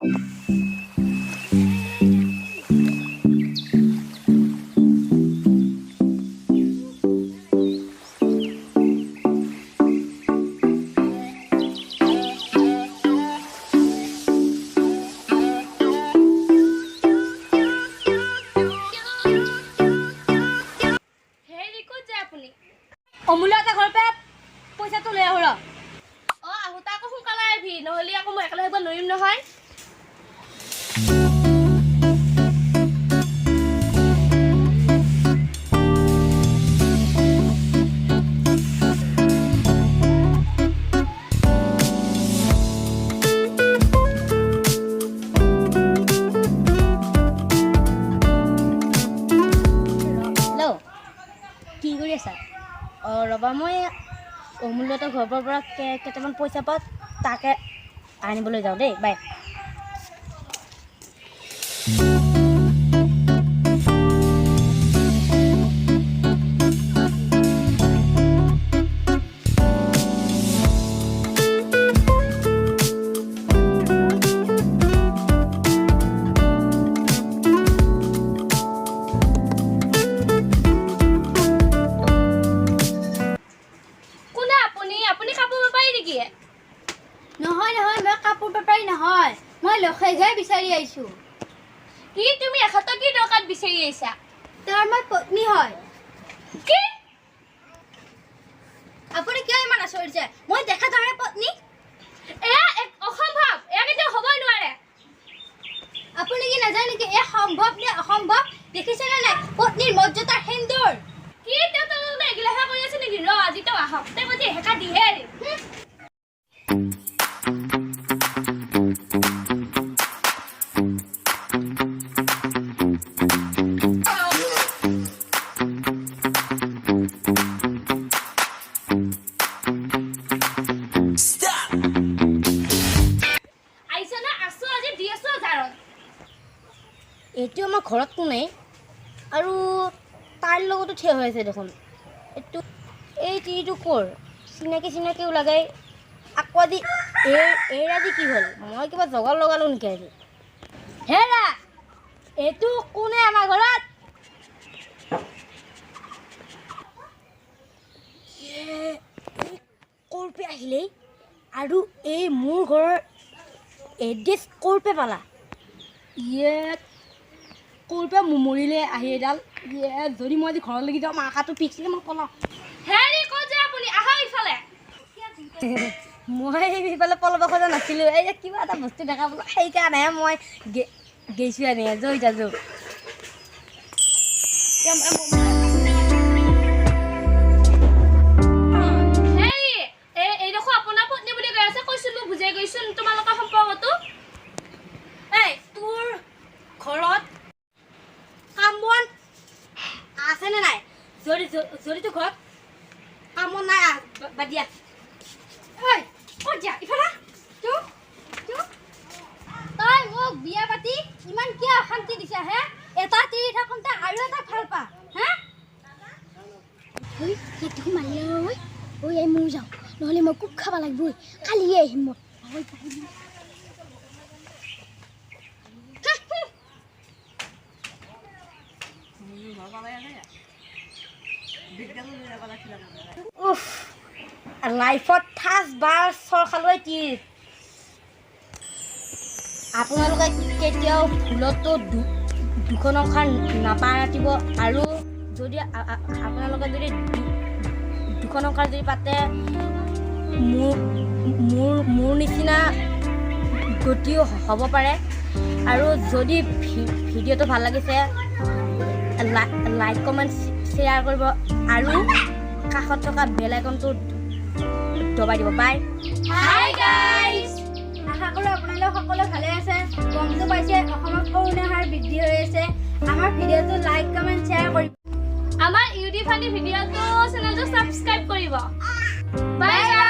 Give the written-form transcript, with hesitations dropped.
হেৰি, ক'ত যায় আপুনি? অমূল্য এটা ঘৰৰ পৰা পইচাটো লৈ আহোঁ ৰ। অঁ, আহোঁতে আকৌ সোনকালে আহিবি, নহ'লে আকৌ মই একেলগে আহিব নোৱাৰিম নহয়। হেল্ল', কি কৰি আছা? অঁ, ৰ'বা, মই অমূল্যহঁতৰ ঘৰৰ পৰা কেইটামান পইচা পাওঁ, তাকে আনিবলৈ যাওঁ দেই। বাই। কোনে আপুনি? আপুনি কাপোৰ বেপাৰী নেকি? নহয় নহয়, মই কাপোৰ বেপাৰী নহয়, মই লখেজহে বিচাৰি আহিছোঁ। কি? তুমি এখেতক কি দৰকাৰত বিচাৰি আহিছা? তেওঁৰ মই পত্নী হয়। কি? আপুনি কিয় ইমান আচৰিত হৈছে? মই দেখা তাৰে পত্নী। এয়া এক অসম্ভৱ, এয়া কেতিয়াও হ'বই নোৱাৰে। আপুনি কি নাজানে নেকি এয়া সম্ভৱ নে অসম্ভৱ? দেখিছেনে নাই পত্নীৰ মৰ্যাদাৰ সেন্দুৰ? কি, তেওঁ তোৰ লগতে এগিলাহে কৰি আছে নেকি? ৰ, আজি তেওঁ আহক, তেওঁক আজি হেকা দিহে এৰিম। আহিছে না আছো, আজি দি আছো জাৰণ। এইটো আমাৰ ঘৰত কোনে আৰু তাইৰ লগতো থিয় হৈ আছে দেখোন। এইটো এই তিৰিটো ক'ৰ চিনাকি চিনাকিও লগাই আকৌ। আজি এই এইৰ আজি কি হ'ল? মই কিবা জগৰ লগালোঁ নেকি আজি? হেৰা, এইটো কোনে আমাৰ ঘৰত? এই ক'ৰ পৰা আহিলেই আৰু এই মোৰ ঘৰৰ এড্ৰেছ ক'ৰ পৰা পালা? ইয়ে, ক'ৰ পৰা মৰিলে আহি এডাল? ইয়ে, যদি মই আজি ঘৰলৈকে যাওঁ, মাখাটো পিছে মই পলাওঁ। হেৰি, ক'ত যায় আপুনি? আহক ইফালে। মই সেইফালে পলাব খোজা নাছিলোঁ। এই কিবা এটা বস্তু দেখা পালোঁ, সেইকাৰণেহে মই গেইছোঁ। এনে যৈ যা যৌ। হেৰি, এই এইডোখৰ আপোনাৰ পত্নী বুলি কৈ আছে। কৈছো, মই বুজাই গৈছো তোমালোকৰ সম্পৰ্কটো। এই তোৰ ঘৰত কাম বন আছেনে নাই? যদি তোৰ ঘৰত কাম বন নাই, আহ, বাদ দিয়া। ঐ, ক'ত যা? ইফালে আহ। চুপ চুপ। তই মোক বিয়া পাতি ইমান কিয় অশান্তি দিছা হে? এটা তিৰি থাকোঁতে আৰু এটা ভাল পা হে? ঐ, ইয়াত দেখোন মাৰিলে। ঐ ঐ, এই ময়ো যাওঁ, নহ'লে মই কোব খাব লাগিব। ঐ, কালিয়ে আহিম মই। ঐ। উফ, লাইফত ফাৰ্ষ্ট বাৰ চৰ খালোঁ তীৰ। আপোনালোকে কেতিয়াও ভুলতো দুখন সংসাৰ নাপাতিব আৰু যদি আপোনালোকে যদি দুখন সংসাৰ যদি পাতে, মোৰ মোৰ মোৰ নিচিনা গতিও হ'ব পাৰে। আৰু যদি ভিডিঅ'টো ভাল লাগিছে, লাইক, কমেণ্ট, শ্বেয়াৰ কৰিব আৰু কাষত থকা বেল আইকনটো দবাই দিব। বাই। Hi guys. আশা কৰোঁ আপোনালোক সকলো ভালে আছে। গমটো পাইছে, অসমত কৰোণাৰ হাৰ বৃদ্ধি হৈ আছে। আমাৰ ভিডিঅ'টো লাইক, কমেণ্ট, শ্বেয়াৰ কৰিব। আমাৰ ইউটিউব ফানি ভিডিঅ'টো চেনেলটো ছাবস্ক্ৰাইব কৰিব। বাই।